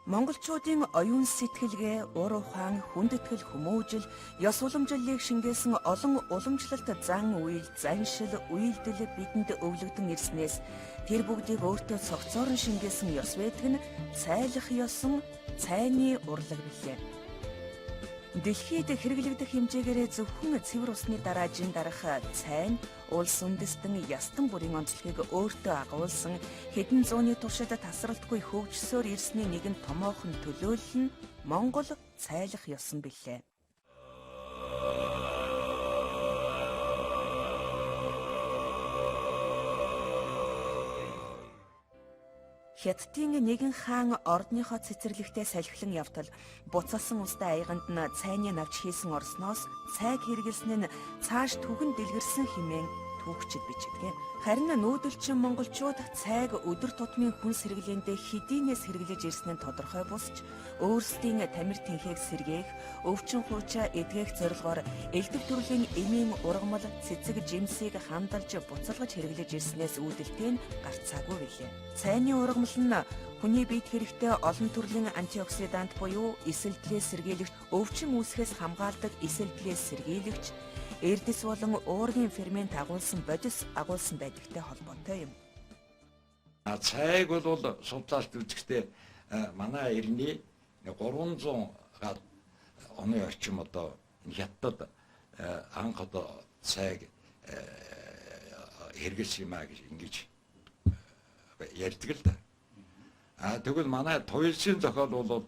Монголчуудын оюун сэтгэлгээ, ур ухаан, хүндэтгэл, хүмүүжил, ёс уламжлалыг шингээсэн олон уламжлалт зан үйл, заншил, үйлдэл бидэнд өвлөгдөн ирснээс тэр бүгдийг өөртөө цогцоор нь шингээсэн ёс байдаг нь цайлах ёсон цайны урлаг билээ. Дэлхийд хэрэглэгдэх хэмжээгээрээ зөвхөн цэвэр усны дараа жин дарах цай нь улс үндэстэн ястан бүрийн онцлогийг өөртөө агуулсан хэдэн зууны туршид тасралтгүй хөгжсөөр ирсний нэгэн томоохон төлөөлөл нь Монгол цайлах ёсон билээ. Хятадын нэгэн хаан ордныхоо цэцэрлэгтээ салхилан явтал буцалсан устай аяганд нь цайны навч хийсэн орсноос цайг хэрэгэлсэн нь цааш түгэн дэлгэрсэн хэмээн түүхчид бичдэг. Харин нүүдэлчин монголчууд цайг өдөр тутмын хүн сэргэлээндээ хэдийнээс хэрэглэж ирсэн нь тодорхой бусч өөрсдийн тамир тэнхээг сэргээх, өвчин хуучаа эдгэх зорилгоор элдв төрлийн эмийн ургамал, цэцэг жимсийг хандалж буцалгаж хэрэглэж ирснээс үүдэлтэй нь гарцаагүй билээ. Цайны ургамал нь хүний биед хэрэгтэй олон төрлийн антиоксидант буюу эсэлдлээс сэргийлэгч, өвчин үүсгэхээс хамгаалдаг эсэлдлээс сэргийлэгч, эрдэс болон уургийн фермент агуулсан бодис агуулсан байдагтай холбоотой юм. Цайг бол судлаач үзэхдээ манай эртний 300 гад оны орчим одоо Хятад анх одоо цайг хэрэгэлсэн юм а гэж ингэж ярьдаг л да. А тэгвэл манай туйлсын зохиол бол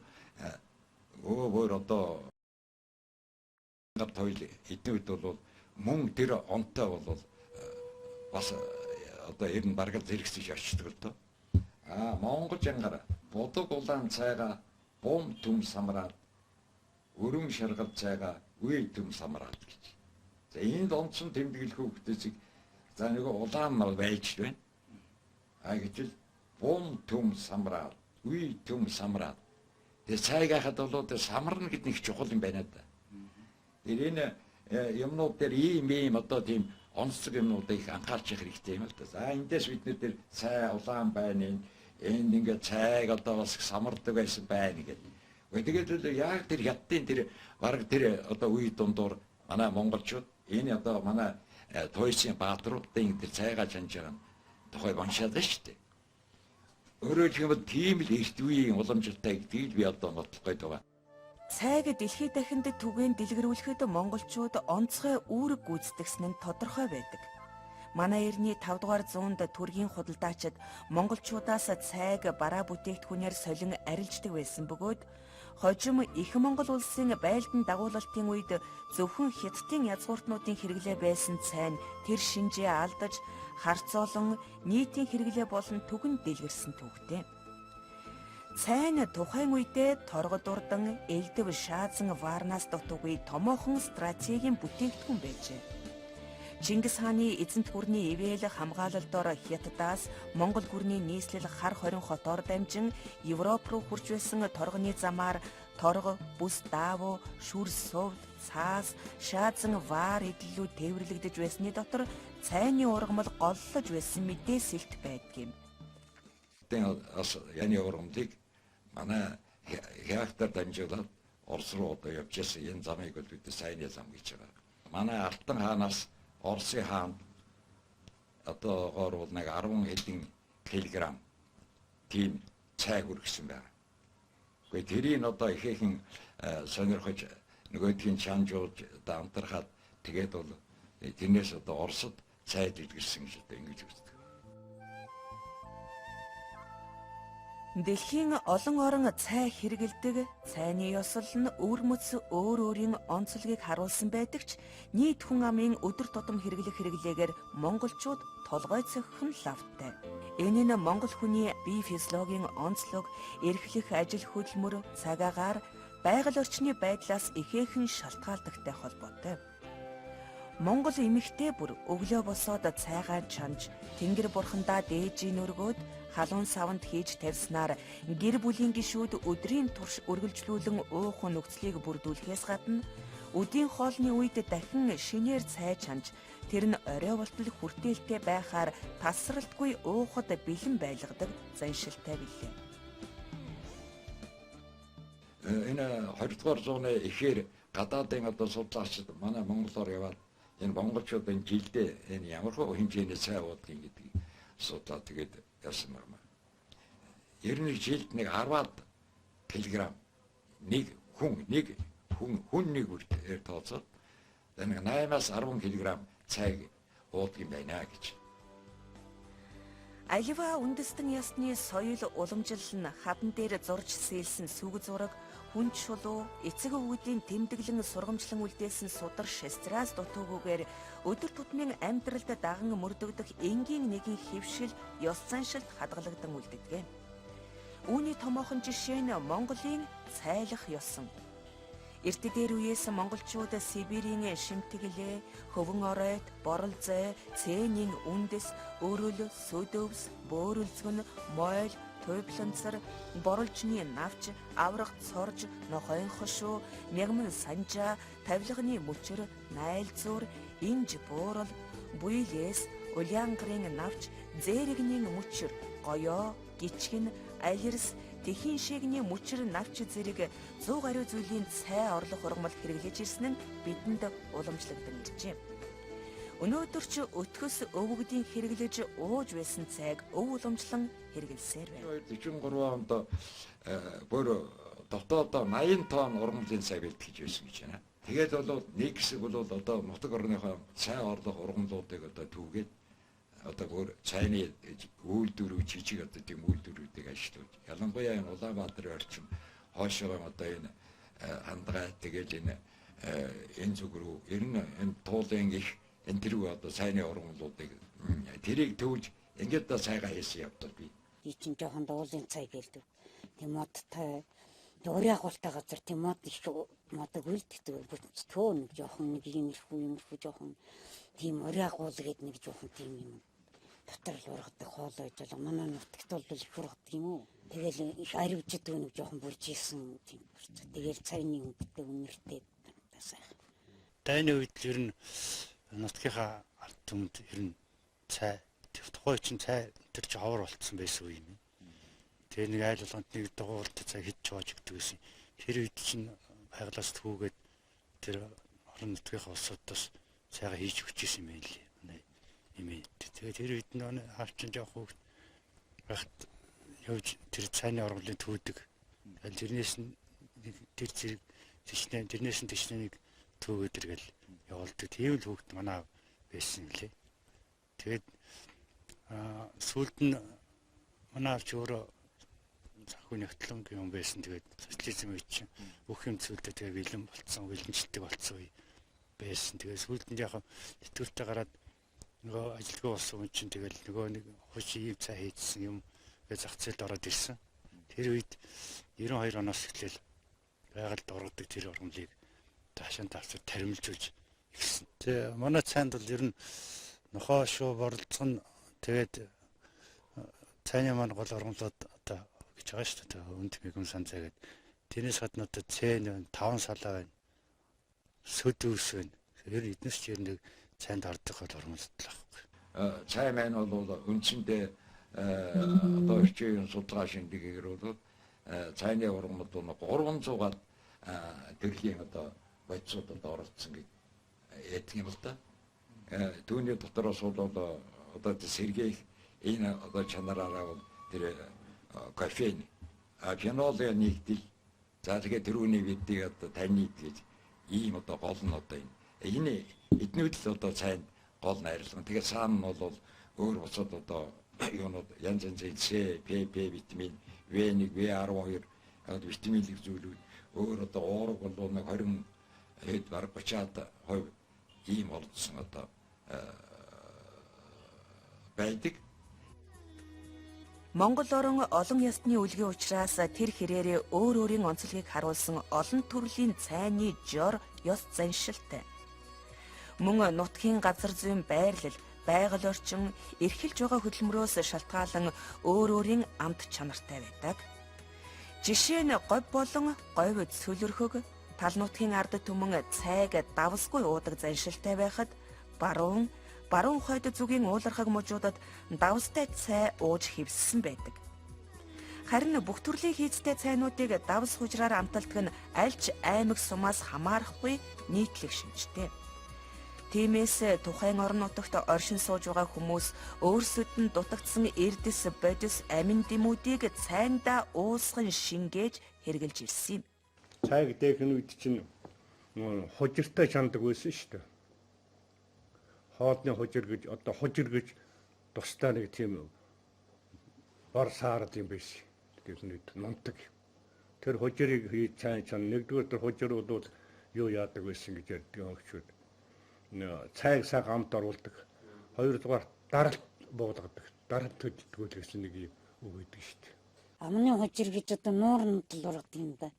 өөр одоо туйл эдний үед бол мөн тэр онтой бол бас одоо ер нь бараг зэрэгсэж очдөг л доо. А Монгол жангаар будаг улаан цайгаа бум түм самраад өрөм шаргал цайгаа үе түм самраад гэж. За энд онцон тэмдэглэх хүүхдээсийг за нэг улаан мал байж л байна. А гэтэл бум түм самраад үе түм самраад. Тэгээ цайг хахад бол тэр самарна гэдэг нэг чухал юм байна да. Тэр энэ юмнууд дээр ийм одоо тийм онцлог юмнуудыг их анхаарч явах хэрэгтэй юм л да. За эндээс бид нэр тэр цай улаан байна, энд ингээд цайг одоо бас самардаг байсан байна гэдэг. Тэгээд л яг тэр Хятадын тэр бараг тэр одоо үе дундуур манай монголчууд энэ одоо манай туйсын баатруудын тэр цайгаа чанж байгаа нь тухай уншаад байна шүү дээ. Өөрөөр хэлэх юм бол тийм л эрт үеийн уламжлалтай гэдгийг би одоо нотлох гээд байгаа. Цайг дэлхийд дахинд түгээн дэлгэрүүлэхэд монголчууд онцгой үүрэг гүйцэтгэсэн нь тодорхой байдаг. Манай эртний 5 дугаар зуунд төргийн худалдаачид монголчуудаас цайг бараа бүтээгдэхүүнээр солин арилждаг байсан бөгөөд хожим их Монгол улсын байлдан дагуулалтын үед зөвхөн Хятадын язгууртнуудын хэрэглээ байсан цай нь тэр шинжээ алдаж харцоолон нийтийн хэрэглээ болон түгэн дэлгэрсэн түүхтэй. Цай нь тухайн үедээ торгод дурдан элдв шаазан варнаас дутуугүй томоохон стратегийн бүтээгдэхүүн байжээ. Чингис хааны эзэнт гүрний ивэл хамгаалалд ор Хятадаас Монгол гүрний нийслэл хар хорин хотоор дамжин Европ руу хүрч байсан торгоны замаар торго, бүс даавуу, шүр сувд, цаас, шаазан ваар эдлэлүүд тээвэрлэгдэж байсны дотор цайны ургамал голлож байсан мэдээ сэлт байдгийм. Бас яны ургамлыг манай хяактаар дамжуулаад Орос руу одоо явж байсан энэ замыг бол бид сайны зам гэж байгаа. Манай Алтан хаанаас Оросын хаанд одоогоор бол нэг 10 хэдэн килограмм тийм цай хүргэсэн байна. Гэхдээ тэрийг одоо ихээхэн сонирхож нөгөөдгийг чанжуулж одоо амтрахад тэгээд бол тэрнээс одоо Оросд цай дэлгэрсэн гэж одоо ингэж үздэг. Дэлхийн олон орон цай хэрэгэлдэг, цайны ёслол нь өвөрмөц өөр өөрийн онцлогийг харуулсан байдаг ч нийт хүн амын өдөр тутам хэрэглэх хэрэглээгээр монголчууд толгой цохих нь лавтай. Энэ нь монгол хүний бие физиологийн онцлог, эрхлэх ажил хөдөлмөр, цаг агаар, байгаль орчны байдлаас ихээхэн шалтгаалдагтай холбоотой. Монгол эмэгтэй бүр өглөө босоод цайгаа чанж, тэнгэр бурхандаа дээжийн өргөөд халуун савнд хийж тавьснаар гэр бүлийн гишүүд өдрийн турш үргэлжлүүлэн уух нөхцөлийг бүрдүүлэхээс гадна өдийн хоолны үед дахин шинээр цай чанж, тэр нь орой болтол хүртээлтэй байхаар тасралтгүй уухад бэлэн байлгадаг заншилтай билээ. Энэ 20 дугаар зууны эхээр гадаадын одоо судлаачид манай Монголоор яваад энэ монголчууд энэ жилдээ энэ ямар хэмжээний цай уудгийг гэдгийг судлаад тэгээд яасан байна. Ер нь жилд нэг 10-аад килограмм нэг хүн хүн нэг үрээр тооцоод нэг 8-аас 10 кг цайг уудаг юм байна гэж. Аливаа үндэстэн ясны соёл уламжлал нь хадан дээр зурж сэлсэн сүг зураг, хүн чулуу, эцэг өвгөдийн тэмдэглэн сургамжлан үлдээсэн судар шасдраас дутуугүйгээр өдөр тутмын амьдралд даган мөрдөгдөх энгийн нэгэн хэвшил, ёс заншилд хадгалагдан үлддэг. Үүний томоохон жишээ нь Монголын цайлах ёсон. Эрт дээр үеэс монголчууд Сибирийн шимтгэлээ, хөвөн оройт, боролзой, цээнийн үндэс, өрөл, сөдөвс, бөөрөлзгөн, мойл, туйбланцар, боролжны навч, аврах цорж, нохойн хошуу, мягман санжаа, тавилганы мөчөр, найлзуур, инж буурал, буйлээс, улаангарын навч, зээрэгний мөчөр, гоёо, гичгэн, алирс, тэхийн шигний мөчр навч зэрэг 100 гаруй зүйлийн цай орлох ургамал хэрэглэж ирсэн нь бидэнд уламжлагдсан иржээ. Өнөөдөр ч өтгөс өвөгдийн хэрэглэж ууж байсан цайг өв уламжлан хэрэглэсээр байна. 43 онд бүр дотоодоо 80 тонн ургамлын цай бэлтгэж байсан гэж байна. Тэгээд бол нэг хэсэг бол одоо нутаг орныхоо цай орлох ургамлуудыг одоо түүгээд одоо бүр цайны үйлдвэрүүд жижиг одоо тийм үйлдвэрүүдийг ажиллуулж ялангуяа энэ Улаанбаатарын орчим хойшоо одоо энэ хандгай тэгэл энэ энэ зүг рүү ер нь энэ туулын их энэ тэрүү одоо цайны ургамлуудыг тэрийг төвж ингээд одоо цайгаа хийсэн явдал бий. Би чинь жоохон дуулын цай гэлдэг. Тэг модтой өөрийн агуултай газар тийм мод их модог үлддэг. Бүтцтөө нэг жоохон нэг иймэрхүү юмэрхүү жоохон тийм өрийн агуул гээд нэг жоохон тийм юм дотор л ургадаг хоол байж байгаа. Манай нутагт бол их ургадаг юм уу? Тэгэл их аривждаг нэг жоохон бүржсэн тийм бүрч. Тэгэл цайны өнгөтэй үнэртэй сайхан. Дайны үед л ер нь нутгийнхаа ард түмэнд ер нь цай тухайн чинь цай тэр чи ховор болцсон байсан үе юм. Тэгээ нэг айл болгонд нэг дугуйлт цай хийж чоож өгдөг гэсэн. Тэр үед чинь байгалаас түүгээд тэр орон нутгийнхаа улсуудаас цайгаа хийж өгч ирсэн юм байна лээ. Манай юм. Тэгээ тэр үед нь аав чинь жоох хүүхд байхад явж тэр цайны ургамлыг түүдэг. Тэгэл тэрнээс нь тэр зэрэг тэшнэ тэрнээс нь тэшнэ нэг түүгээд иргээл явуулдаг. Тийм л хүүхд манай байсан юм лээ. Тэгээд сүүлд нь манай аав чи өөрөө санхүү нэгтлэн юм байсан. Тэгээд социализм үед чинь бүх юм зүйлдээ тэгээ бэлэн болцсон, бэлэнчлдэг болцсон үе байсан. Тэгээд сүүлд нь яг тэтгэвртэй гараад нөгөө ажилтгүй болсон хүн чинь тэгэл нөгөө нэг хууч ийм цай хийдсэн юм гэж зах зээлд ороод ирсэн. Тэр үед 92 оноос эхлээл байгальд ургадаг тэр ургамлыг таашаан тавцад таримлжуулж эхэлсэн. Тэгээ манай цайнд бол ер нь нохоо шуу боролцсон тэгээд цайны маань гол ургамлууд одоо гэж байгаа шүү дээ. Үнд мэгүн сан цай гэдэг. Тэрнээс гадна одоо цэн байна, таван салаа байна. Сөд өвс байна. Тэр эднес ч ер нь цайнд ордог гол ургамлууд л байхгүй. Цай маань бол үндсэндээ одоо орчин судалгаа шинжилгээгээр бол цайны ургамал бол 300-аад төрлийн одоо бодисууд одоо оролцсон гэж ярьдаг юм л да. Түүний дотроос бол одоо сэргээх энэ одоо чанараараа бол тэр кофеин, фенолын нэгдэл, за тэгээд тэрүүний бидийг одоо танид гэж ийм одоо гол нь одоо энэ эднүүд л одоо цайнд гол найрлага. Тэгээд цаана нь бол өөр бусад одоо юунууд янз янзын С, П, П витамин, В1, В12 витаминлэг зүйлүүд өөр одоо уураг бол нэг 20 хэд бараг 30-аад хувь ийм оролцсон одоо байдаг. Монгол орон олон ясны үлгийн учраас тэр хэрээрээ өөр өөрийн онцлогийг харуулсан олон төрлийн цайны жор ёс заншилтай. Мөн нутгийн газар зүйн байрлал, байгаль орчин, эрхэлж байгаа хөдөлмөрөөс шалтгаалan өөр өөрийн амт чанартай байдаг. Жишээ нь говь болон говь цөлөрхөг тал нутгийн ард түмэн цайг давсгүй уудаг заншилтай байхад баруун хойд зүгийн уулархаг мужуудад давстай цай ууж хэвссэн байдаг. Харин бүх төрлийн хийцтэй цайнуудыг давс хужраар амталдаг нь аль ч аймаг сумаас хамаарахгүй нийтлэг шинжтэй. Тиймээс тухайн орон нутагт оршин сууж байгаа хүмүүс өөрсдөд нь дутагдсан эрдэс, бодис, амин дэмүүдийг цайндаа уусган шингээж хэрэглэж ирсэн юм. Цайг дээх нь үед чинь хужиртай чандаг байсан шүү дээ. Хоолны хужир гэж одоо хужир гэж тусдаа нэг тийм бор саард юм байсан. Тэр үед нунтаг. Тэр хужирыг хийж цай чан нэгдүгээр тэр хужир бол юу яадаг байсан гэж ярьдаг өнгөчүүд. Цайг сайхан амт оруулдаг. Хоёрдугаар даралт буулгадаг. Даралт хөдөлгөөл гэсэн нэг юм үг өгдөг шүү дээ. Амны хужир гэж одоо нууранд л ургадаг юм да.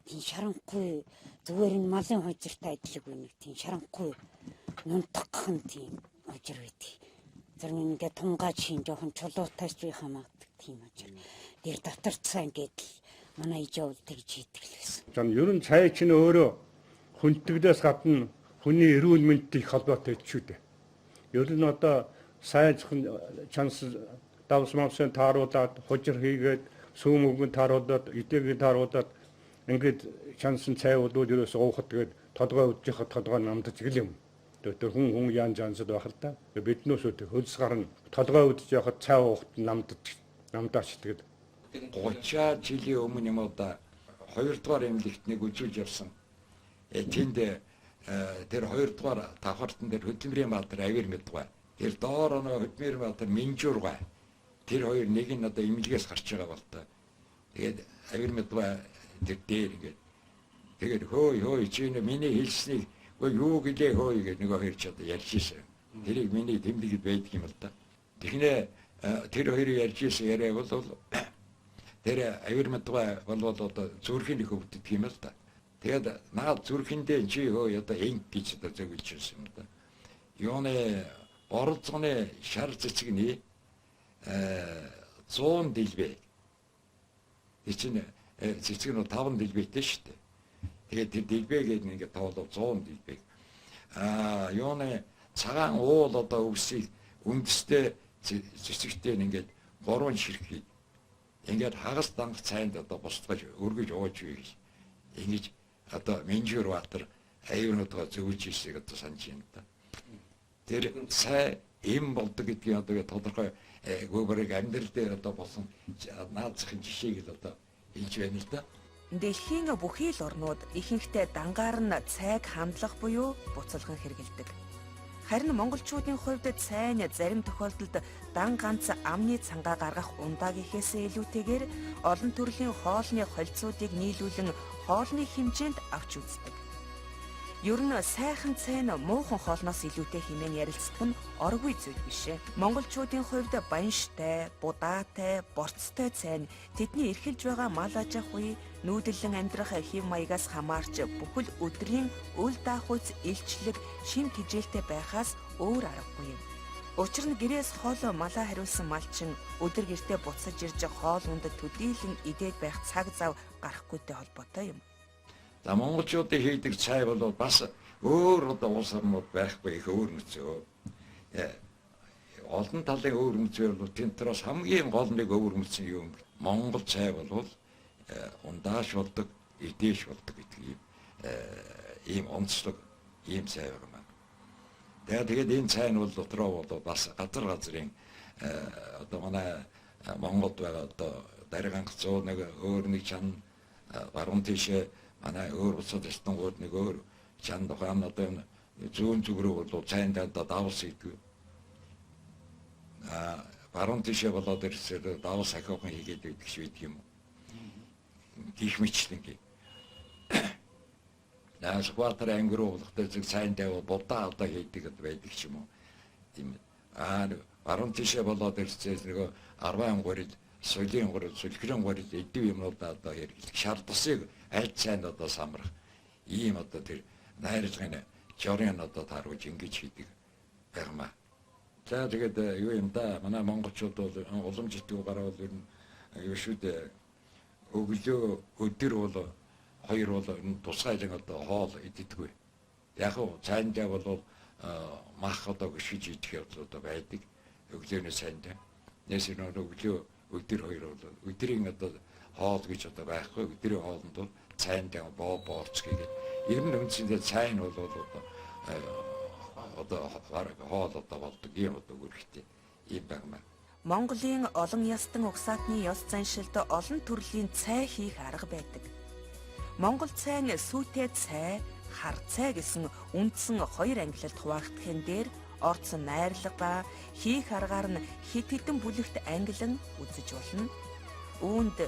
Тийм шаранхгүй зүгээр энэ малын хужиртай адилгүй нэг тийм шаранхгүй нунтгах нь тийм хужир байдаг. Зэрэг ингээд тунгаа чин жоохон чулуутай ч байх хамаадаг тийм хужир. Тэр дотор цай ингээд л манай ижээ бол тэгж хийдэг л байсан. За ер нь цай чинь өөрөө хүнтгэлээс гадна хүний эрүүл мэндтэй их холбоотой шүү дээ. Ер нь одоо сайн зөвхөн чанс давс мавсын тааруулаад хужир хийгээд сүүм өгөн тааруулаад идээг тааруулаад ингээд чансан цай бол ерөөсөө уухад тэгээд толгой үдчих толгой намдаж гэл юм. Тэр хүн хүн яан жансад байх л да. Биднээс үү хөлс гарна толгой үдчих яхад цай уухад намдаж намдаач тэгээд 30 жилийн өмнө юм уу да хоёрдугаар эмнэлэгт нэг үзүүлж явсан. Тэнд тэр хоёрдугаар давхартан дээр хөдөлмөрийн баатар авир мэдгүй. Тэр доор оноо хөдөлмөрийн баатар Минжуургай. Тэр хоёр нэг нь одоо эмнэлгээс гарч байгаа бол та. Тэгээд авир мэдгүй тэр дээр ингээд тэгээд хөөй хөөй чи нэ миний хэлснийг үгүй юу гэлээ хөөй гэж нөгөө хоёр ч одоо ярьж ирсэн. Тэрийг миний тэмдэглэл байдаг юм л да. Тэгэхнэ тэр хоёрын ярьж ирсэн яриа бол тэр авир мэдгүй бол одоо зүрхийн их өвддөг юм л да. Тэгээд наад зүрхэндээ чи хөө одоо инг гэж одоо зөвлөж ирсэн юм да. Юуны боролцооны шар цэцэгний 100 дэлбэ. Тэр чинь цэцэг нь 5 дэлбэтэй шүү дээ. Тэгээд тэр дэлбэ гэдэг нь ингээд тоолоо 100 дэлбэ. Аа юуны цагаан уул одоо өвсийг үндэстэй цэцэгтэй ингээд 3 ширхгийг ингээд хагас данх цайнд одоо бусдаж өргөж ууж бий гэж ингэж одоо Минжуур Баатар аюунуудаа зөвлөж ирсийг одоо санаж байна да. Тэр цай эм болдог гэдгийг одоо тодорхой гүүбэрэг амьдрал дээр одоо болсон наад захын жишээг л одоо хэлж байна л да. Дэлхийн бүхий л орнууд ихэнхдээ дангаар нь цайг хамтлах буюу буцалган хэрэглэдэг. Харин монголчуудын хувьд цай нь зарим тохиолдолд дан ганц амны цангаа гаргах ундаа гэхээсээ илүүтэйгээр олон төрлийн хоолны холцуудыг нийлүүлэн хоолны хэмжээнд авч үздэг. Ер нь сайхан цай нь муухан хоолноос илүүтэй хэмээн ярилцдаг нь оргүй зүйл биш ээ. Монголчуудын хувьд баянштай, будаатай, борцтой цай нь тэдний эрхэлж байгаа мал аж ахуй, нүүдэллэн амьдрах хэв маягаас хамаарч бүхэл өдрийн үл даахуйц илчлэг шим тэжээлтэй байхаас өөр аргагүй юм. Учир нь гэрээс хоол малаа хариулсан малчин өдөр гэртээ буцаж ирж хоол унд төдийлөн идээд байх цаг зав гарахгүйтэй холбоотой юм. За монголчуудын хийдэг цай бол бас өөр одоо улс орнууд байхгүй их өөр мөцөө. Олон талын өөр мөцөө бол тэнтроос хамгийн гол нэг өөр мөц нь юу юм бэ? Монгол цай бол ундааш болдог, идээш болдог гэдэг ийм ийм онцлог ийм цай байгаа юм. Тэгээд энэ цай нь бол дотроо бол бас газар газрын одоо манай Монголд байгаа одоо дариг ганц нэг өөр нэг чан баруун тийшээ манай өөр бусад альтангууд нэг өөр чан тухайн одоо энэ зүүн зүг рүү бол цайнд одоо давс идэггүй. А баруун тийшээ болоод ирсээр давс ахиухан хийгээд байдаг ш байдаг юм уу. Гих мэтлэнгийн. Наа Сүхбаатар аймаг руу болохтой зүг сайн тавь будаа одоо хийдэг байдаг ч юм уу. Тийм. Аа баруун тийшээ болоод ирсээр нөгөө 10 гурил, солийн гурил, сүлхрэн гурил эдв юмнуудаа одоо хэрэглэх. Шар тусыг аль цайнд одоо самрах. Ийм одоо тэр найрлагын жорын одоо тааруулж ингэж хийдэг байгмаа. За тэгээд юу юм да манай монголчууд бол уламжлалтгүй гараа бол ер нь юу шүү дээ. Өглөө өдөр бол хоёр бол тусгайлан одоо хоол иддэггүй. Яг уу цайндаа бол мах одоо гიშгэж идэх явдал одоо байдаг. Өглөөний цайндаа. Нэс нөр өглөө Өдөр хоёр бол өдрийн одоо хоол гэж одоо байхгүй. Өдрийн хоолнд бол цайнд боо боорч гээд ер нь үндсэндээ цай нь бол одоо бараг хоол одоо болдог юм одоо үүрэгтэй юм байна. Монголын олон ястан угсаатны ёс заншилд олон төрлийн цай хийх арга байдаг. Монгол цайн сүйтэй цай, хар цай гэсэн үндсэн хоёр ангилалд хуваагдахын дээр орцсон найрлага ба хийх аргаар нь хэд хэдэн бүлэгт ангилан үзэж болно. Үүнд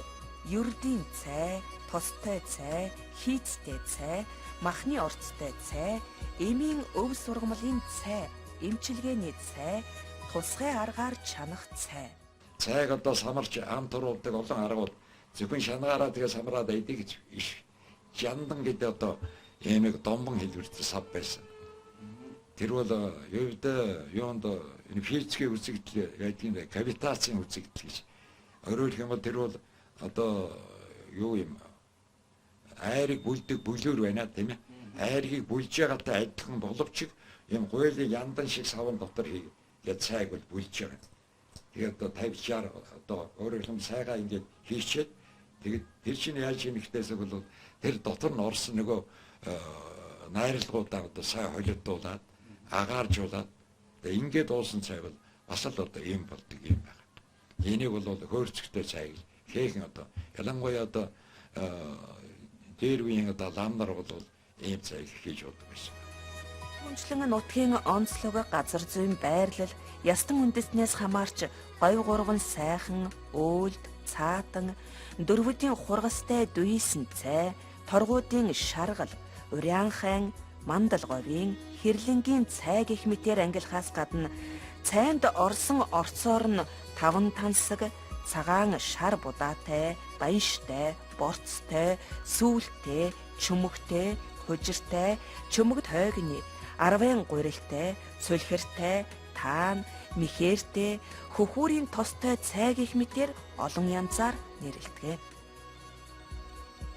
ердийн цай, тостой цай, хийцтэй цай, махны орцтой цай, эмийн өв сургамлын цай, эмчилгээний цай, тусгай аргаар чанах цай. Цайг одоо самарч ам туруулдаг олон аргууд зөвхөн шангаараа тэгээ самраад айдаг гэж иш. Жандан гэдэг одоо ийм нэг домбон хэлбэртэй сав байсан. Тэр бол юуд юунд энэ физикийн үзэгдэл байдаг юм бэ? Кавитацийн үзэгдэл гэж. Өөрөөр хэлэх юм бол тэр бол одоо юу юм айрыг бүлдэг бүлүүр байна тийм ээ. Айрыг бүлж байгаатай адилхан боловч юм гуйлын яндан шиг савн дотор хийгээд цайг бол бүлж байгаа. Тэгээд одоо 50 60 одоо өөрөөр хэлбэл сайгаа ингээд хийчээд тэгээд тэр чинь яаж хийхтэйс бол тэр дотор нь орсон нөгөө найрлагуудаа одоо сайн холилдуулаад агааржуулаад тэгээд ингээд уусан цай бол бас л одоо ийм болдог юм байна. Энийг бол хөөрцөгтэй цай гэж хээхэн одоо ялангуяа одоо дээр үеийн одоо лам нар бол ийм цай хийж уудаг байсан. Түншлэн нутгийн онцлог газар зүйн байрлал ястан үндэстнээс хамаарч говь гурван сайхан, өөлд, цаатан, дөрвөдийн хургастай дүйсэн цай, торгуудын шаргал, уряанхайн, мандал говийн, хэрлэнгийн цай гэх мэтээр ангилахаас гадна цайнд орсон орцоор нь таван тансаг, цагаан шар будаатай, баянштай, борцтой, сүүлтэй, чөмөгтэй, хужиртай, чөмөгд хойгны, арвын гурилтай, сулхиртай, таан, мэхээртэй, хөхүүрийн тостой цай гэх мэтээр олон янзаар нэрлэдэг.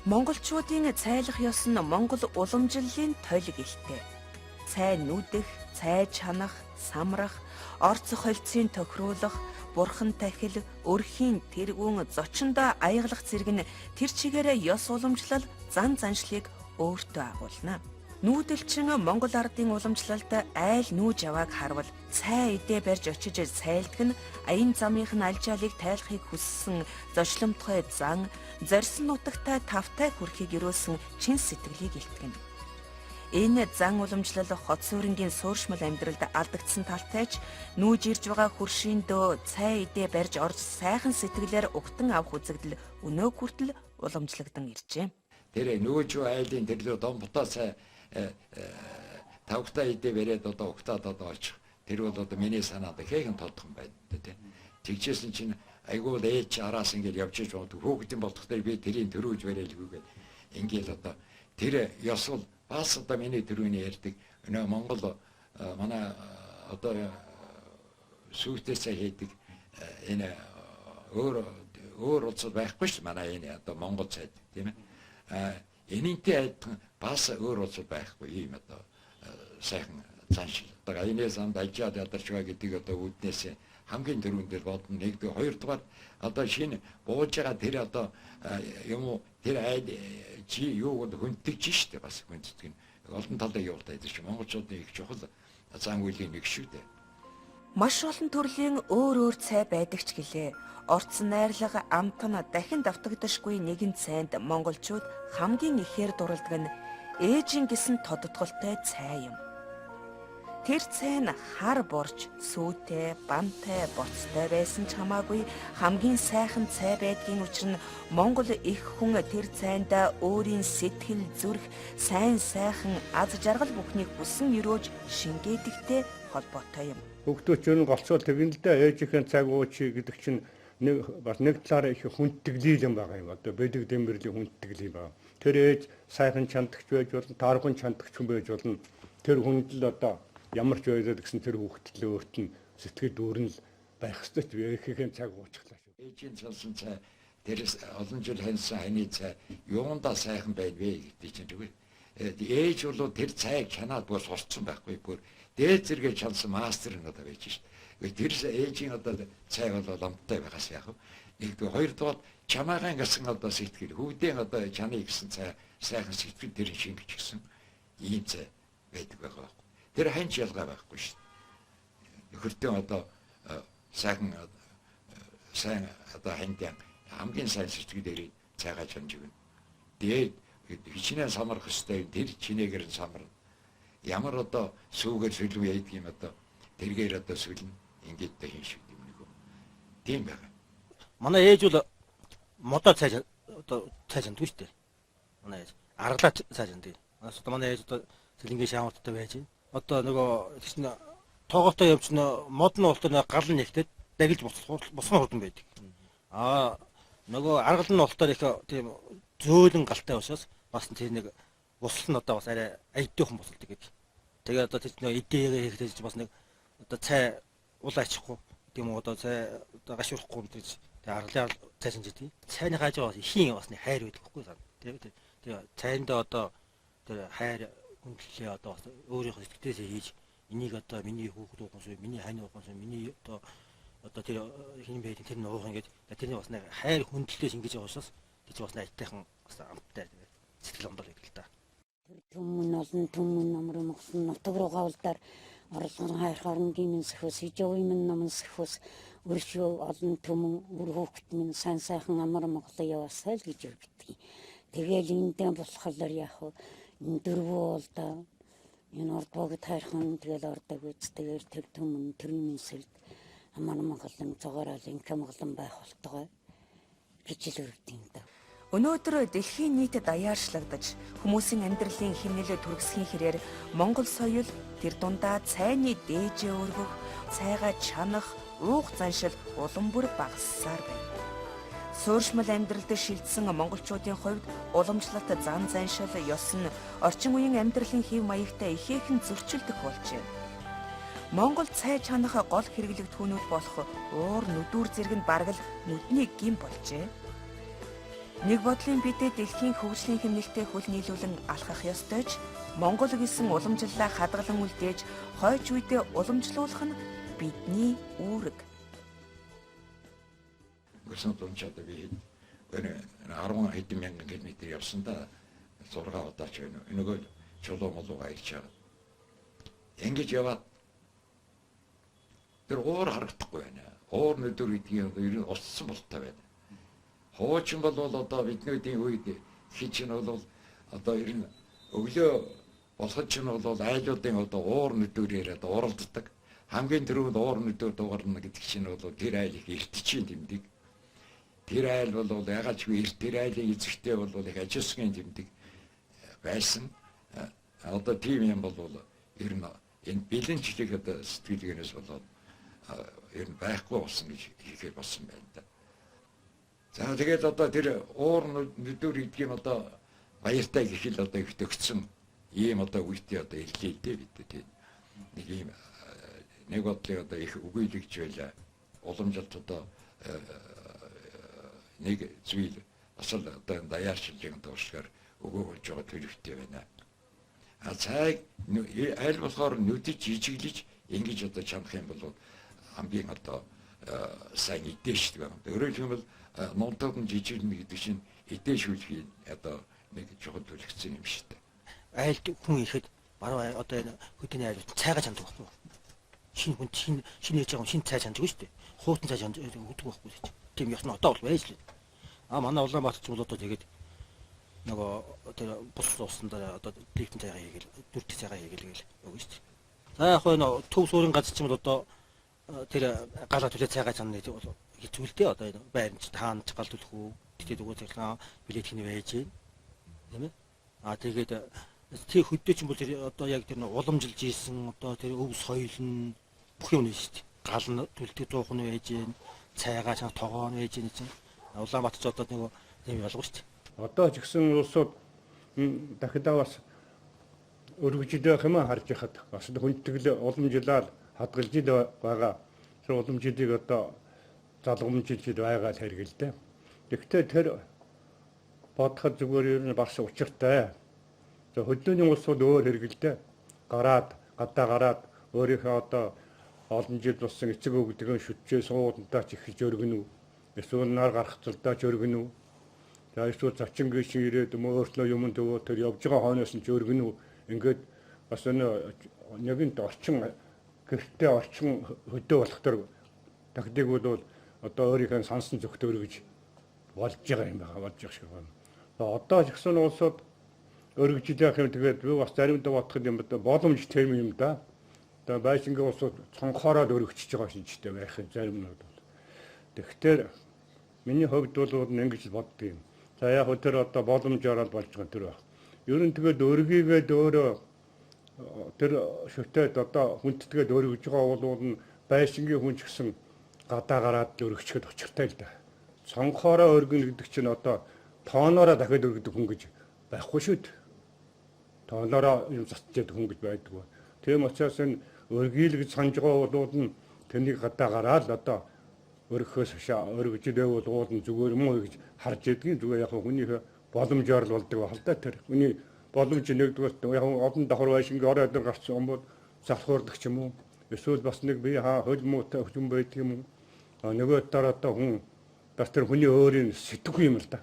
Монголчуудын цайлах ёс нь Монгол уламжлалын толь гэлтэй. Цай нүдэх, цай чанах, самрах, орц холцын тохируулах, бурхан тахил, өрхийн тэргүүн зочиндоо аяглах зэрэг нь тэр чигээрээ ёс уламжлал, зан заншлыг өөртөө агуулна. Нүүдэлчин Монгол ардын уламжлалд айл нүүж авааг харвал цай идэ барьж очиж цайлдаг нь аян замынх нь алжаалыг тайлахыг хүссэн зочломтгой зан, зорьсон нутагтай тавтай хүрхийг өрөөсөн чин сэтгэлийг илтгэнэ. Энэ зан уламжлал хот суурингийн сууршмал амьдралд алдагдсан талтай ч нүүж ирж байгаа хөршийн дөө цай идэ барьж орж сайхан сэтгэлээр угтан авах үзэгдэл өнөө хүртэл уламжлагдан иржээ. Тэр нүүж айлын тэрлөө домботоо цай тавхтаа идэ бариад одоо угтаад одоо очих. Тэр бол одоо миний санаанд хэхэн тодхон байна тий. Тэгжсэн чинь айгуу л ээж араас ингээд явж иж болдог. Хүүхдийн болох дээр би тэрийг төрүүлж бариалгүй гээд ингээд одоо тэр ёс бол бас одоо миний төрөний ярьдаг өнөө Монгол манай одоо сүйтэсээ хийдэг энэ өөр өөр улсад байхгүй шүү манай энэ одоо Монгол цайд тийм ээ. Энэнтэй адилхан бас өөр улсад байхгүй ийм одоо сайхан заншил. Одоо энэ замд ажиад ядарч бай гэдэг одоо үүднээс хамгийн түрүүнд дээр бодно. Нэгдүгээр, хоёрдугаар одоо шинэ бууж байгаа тэр одоо юм уу тэр айл чи юу бол хүндэгч штэ бас хүнддэг нь олон талын явуултаа байдаг чи монголчуудын их чухал зан үйлийн нэг шүү дээ. Маш олон төрлийн өөр өөр цай байдаг ч гэлээ. Орцсон найрлага амт нь дахин давтагдашгүй нэгэн цайнд монголчууд хамгийн ихээр дурладаг нь ээжин гэсэн тодотголтой цай юм. Тэр цай нь хар борж, сүйтэй, бантай, борцтой байсан ч хамаагүй хамгийн сайхан цай байдгийн учир нь Монгол их хүн тэр цайндаа өөрийн сэтгэл, зүрх, сайн сайхан аз жаргал бүхнийг хүсэн өрөөж шингээдэгтэй холбоотой юм. Хүүхдүүд чинь голцоо тэгнэ л дээ ээжийнхээ цаг уучи гэдэг чинь нэг бас нэг талаараа их хүндэтгэлий юм байгаа юм. Одоо бэлэг дэмбэрлийн хүндэтгэлий байгаа. Тэр ээж сайхан чандагч байж болно, таарган чандагч хүн байж болно. Тэр хүнд л одоо ямар ч байлаа гэсэн тэр хүүхдэд л өөрт нь сэтгэл дүүрэн л байх ёстой ч ээхийнхээ цаг уучглаа шүү. Ээжийн цалсан цай тэрс олон жил ханьсан ханы цай юундаа сайхан байна вэ гэдэг чинь тэгвэл ээж бол тэр цайг чанаад бүр сурцсан байхгүй бүр дээд зэрэгээ чансан мастер нь одоо байж шít. Тэр ээжийн одоо цай бол амттай байгаас яах вэ? Нэгдүгээр, хоёрдугаар чамаагаан гэсэн одоо сэтгэл, хүүдэн одоо чаныг гэсэн цай сайхан сэтгэл тэр шингэж гисэн ийм цай байдаг байгаа байхгүй. Тэр ханч ялгаа байхгүй шүү дээ. Нөхөртөө одоо сайхан сайн одоо хандян хамгийн сайн сэтгэлээр цайгаа чанж өгнө. Тэгээд хичнээн самрах ёстой юм, тэр чинээгээр нь самарна. Ямар одоо сүүгээр сүлэн яйдаг юм одоо тэргээр одоо сүлнэ. Ингээд одоо хин шиг юм нэг. Тийм байгаа. Манай ээж бол модоо цай одоо цай чанддаг шүү дээ. Манай ээж аргалаа цай чанддаг. Манай одоо манай ээж одоо сэлэнгийн шаамарттай байж байна. Одоо нөгөө чинь тоогоотой юм чинь мод нь болтоо гал нь нэгтээд дагилж босгон хурдан байдаг. Аа нөгөө аргал нь болтоор их тийм зөөлөн галтай учраас бас тэр нэг бусал нь одоо бас арай аятайхан бусалдаг гэдэг. Тэгээ одоо тэр нөгөө идээгээ хийхдээ бас нэг одоо цай улаа ачихгүй тийм үү одоо цай одоо гашуурахгүй юм гэж тэгээ аргалын цай шинж идэв. Цайны хажуу бас ихийн бас нэг хайр байдаг хгүй сан. Тийм үү. Тэгээ цайндаа одоо тэр хайр хүндлэлээ одоо бас өөрийнхөө сэтгэлээсээ хийж энийг одоо миний хүүхэд уух юм, миний хань уух юм, миний одоо тэр хин байдаг тэр нь уух юм гэж тэрний бас нэг хайр хүндлэлээ шингээж байгаа учраас тэр чинь бас нэг аятайхан бас амттай сэтгэл ондол байдаг л та. Тэр түмэн олон түмэн номер мосон нутаг руугаа улдаар орлогын хайр хоронгийн минь сөхөөс ижуугийн минь номон сөхөөс өршөө олон түмэн үр хүүхэд минь сайн сайхан амар Монголоо яваасай л гэж өргөдөг. Тэгэл эндээ болохоор яах вэ? Энэ дөрвөө улдаа энэ урд богд хайрхан тэгэл ордог үз тэгэл тэр түмэн тэрийн минь сэлд амар Монголын цогоорол инх Монголон байх болтугай гэж л өргөдөг юм да. Өнөөдөр дэлхийн нийтэд даяаршлагдаж хүмүүсийн амьдралын хэмнэлээ түргэсхийн хэрээр Монгол соёл тэр дундаа цайны дээжээ өргөх, цайгаа чанах, уух заншил улам бүр багассаар байна. Суурьшмал амьдралд шилжсэн монголчуудын хувьд уламжлалт зан заншил, ёс нь орчин үеийн амьдралын хэв маягтай ихээхэн зөрчилдөх болжээ. Монгол цай чанах гол хэрэглэгдэхүүнүүд болох уур нүдүүр зэрэг нь бараг л нүдний гим болжээ. Нэг бодлын бидэд дэлхийн хөгжлийн хэмнэлтэд хөл нийлүүлэн алхах ёстой ч Монгол гэсэн уламжлалаа хадгалан үлдээж хойч үедээ уламжлуулах нь бидний үүрэг. Өнгөрсөн тунчаад би 10 хэдэн мянган километр явсан да 6 удаа ч байна. Нөгөө чулуу молууга ирж байгаа. Ингэж яваад тэр уур харагдахгүй байна. Уур нүдүр гэдгийг ер нь устсан болтой байна. Хуучин бол одоо биднүүдийн үед хий чинь бол одоо ер нь өглөө болоход чинь бол айлуудын одоо уур нүдүүрээр одоо уралддаг. Хамгийн түрүүнд уур нүдүүр дуугарна гэдэг чинь бол тэр айл их эртчийн тэмдэг. Тэр айл бол ягаад ч үгүй тэр айлын эзэгтэй бол их ажилсгийн тэмдэг байсан. Одоо тийм юм бол ер нь энэ бэлэнчлэг одоо сэтгэлгээнээс болоод ер нь байхгүй болсон гэж хэлэхээр болсон байна да. За тэгээд одоо тэр уур нүдүүр гэдэг юм одоо баяртай гэх л одоо их төгссөн ийм одоо үедээ одоо ирлээ дээ бид тийм. Нэг ийм нэг бодлыг одоо их үгүйлэгч байлаа. Уламжлалт одоо нэг зүйл бас л одоо даяаршилжийн дууршгаар өгөө болж байгаа төлөвтэй байна. А цайг аль болохоор нүдэж жижиглэж ингэж одоо чанах юм бол хамгийн одоо сайн идээшдэг байна. Өөрөөр хэлбэл нунтад нь жижиглэнэ гэдэг чинь идээшүүлэхийн одоо нэг чухал төлөгдсөн юм шүү дээ. Айлд хүн ирэхэд баруун одоо энэ хөдөөний айл цайгаа чандаг байхгүй. Шинэ хүн шинэ шинэ ээж байгаа шинэ цай чандаг шүү дээ. Хуутан цай чандаг өгдөг байхгүй шүү дээ. Тийм ёс нь одоо бол байж л. А манай Улаанбаатар ч бол одоо тэгээд нөгөө тэр бус усан дээр одоо лифтэн цайгаа хийгээл дүртэх цайгаа хийгээл гээл өгнө шүү дээ. За яг хөө төв суурин газар ч юм бол одоо тэр галаа түлээ цайгаа чанна гэдэг бол хэцүү л дээ. Одоо энэ байран ч таана ч гал түлэх үү. Тэгтээ зүгээр цэглэн билет хин байж гин. Тийм ээ. А тэгээд тэр хөдөө ч юм бол тэр одоо яг тэр уламжилж исэн одоо тэр өв соёл нь бүх юм нь шүү дээ. Гал нь түлдэг зуух нь байж гин, цайгаа чан тогоо нь байж гин чинь. Улаанбаатар ч одоо нэг юм ялгуу шүү дээ. Одоо ч гэсэн улсууд дахидаа бас өргөжид байх юм а харж яхад бас хүндэтгэл уламжлал хадгалж ил байгаа. Тэр уламжлалыг одоо залгамжилж байгаа л хэрэг л дээ. Гэхдээ тэр бодоход зүгээр ер нь бас учиртай. За хөдөөний улсууд өөр хэрэг л дээ. Гараад гадаа гараад өөрийнхөө одоо олон жил болсон эцэг өвгдгөө шүтжээ суудантай ч эхэлж өргөнө. Эсвэл нар гарах цалдаа ч өргөнө үү? За эсвэл зочин гişин ирээд өөртлөө юм төвөө тэр явж байгаа хойноос нь ч өргөнө үү? Ингээд бас нэгэнт орчин гэртээ орчин хөдөө болох тэр тактик бол одоо өөрийнхөө сансан зөвхт өргөж болж байгаа юм байгаа болж байгаа шиг байна. Одоо ч гэсэн улсууд өргөжил явах юм, тэгээд би бас заримдаа бодох юм да, боломж тэм юм да. Одоо байшингийн улсууд цонхоороо өргөчж байгаа шинжтэй байх юм зарим нь бол. Тэгэхээр миний хувьд бол ингэж боддог юм. За яг хөө тэр одоо боломжоор л болж байгаа тэр байх. Ер нь тэгээд өргийгээд өөрөө тэр шүтээд одоо хүндэтгээд өргөж байгаа бол нь байшингийн хүн ч гэсэн гадаа гараад өргөчөхөд учиртай л да. Цонхоороо өргөнө гэдэг чинь одоо тоонороо дахиад өргөдөг хүн гэж байхгүй шүү дээ. Тоонороо юм цацчихэд хүн гэж байдаг. Тийм учраас энэ өргийл гэж санаж байгаа бол нь тэрнийг гадаа гараад одоо өргөхөөс хашаа өргөжлөө бол уулын зүгээр юм уу гэж харж ядгийн зүгээр яг хүнийхээ боломжоор л болдог байх л да. Тэр хүний боломж нэгдүгээр яг олон давхар байшингийн орой өдөр гарсан юм бол залхуурдаг ч юм уу, эсвэл бас нэг бие хаа хөл муутай хүчин байдаг юм уу, нөгөө талаар одоо хүн бас тэр хүний өөрийн сэтгэх юм л да.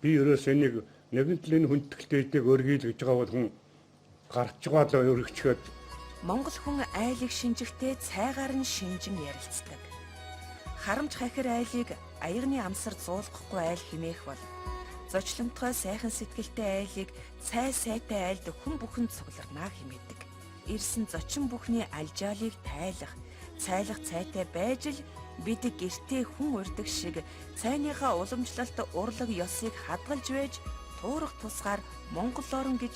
Би ерөөс энийг нэгэн талын хүндэтгэлтэйдэг өргийл гэж байгаа бол хүн гарч байгаа л өргөчхөөд. Монгол хүн айлыг шинжихдээ цайгаар нь шинжин ярилцдаг. Харамч хахир айлыг аягны амсар зуулгахгүй айл химээх бол зочломтгой сайхан сэтгэлтэй айлыг цай сайтай айлд хүн бүхэн цугларнаа химээдэг. Ирсэн зочин бүхний алжаалыг тайлах, цайлах цайтай байж л бид гэртээ хүн урьдаг шиг цайныхаа уламжлалт урлаг ёсыг хадгалж байж туурах тусгаар Монгол орн гэж